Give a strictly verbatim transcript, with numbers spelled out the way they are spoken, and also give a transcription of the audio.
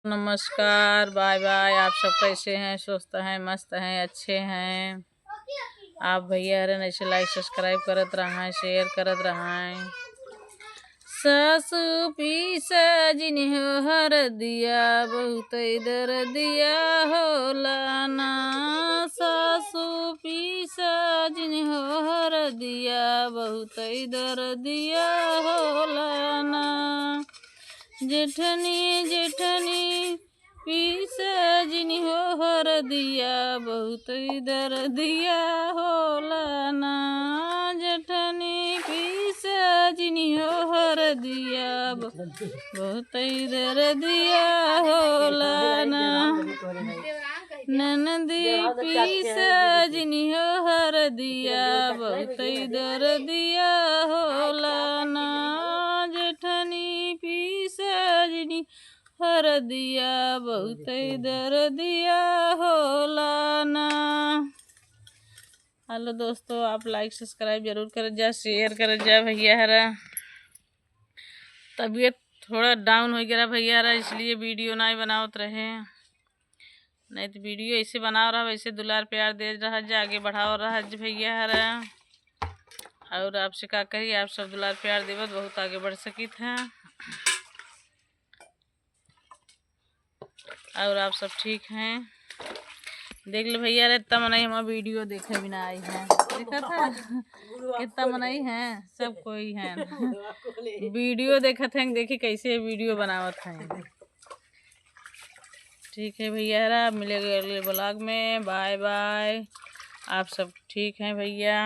नमस्कार, bye bye. आप सब कैसे हैं? स्वस्थ हैं, मस्त हैं, अच्छे हैं? आप भैया हरन ऐसे like subscribe करत रहें, share करत रहें। सासू पीसा जिन हो हरदिया, बहुत दर्दिया होला ना। सासू पीसा जिन हो हरदिया, बहुत दर्दिया होला ना। जेठनी जेठनी पीसा जिन हो हरदिया, बहुत दर्दिया होला ना। जेठनी पीसा जिन हो हरदिया, बहुत दर्दिया होला ना। ननदी पीसा जिन हो हरदिया, बहुत दर्दिया होला ना। जेठनी पीसा जिन हरदिया, बहुत दर्दिया होला ना। हेलो दोस्तों, आप like subscribe जरूर करत जा, share करत जा भैया हरा। तबीयत थोड़ा down हो गया भैया हरा, इसलिए video नहीं बनावत रहे, नहीं तो video ऐसे बनाव रहा, वैसे दुलार प्यार दे रहा जा, आगे बढ़ाव रहा जा भैया हरा। और आपसे का कही, आप सब दुलार प्यार देवत बहुत आगे बढ़ सकित हैं। और आप सब ठीक हैं? देख ले भैया रे, इतना मनई हमार video देखे बिना आई है। देखा था? कितना मनई है, सब कोई है। Video देखत हैं, देखी कैसे video बनावत हैं। ठीक है भैया रा, मिलेंगे अगले vlog में। Bye bye. आप सब ठीक हैं भैया?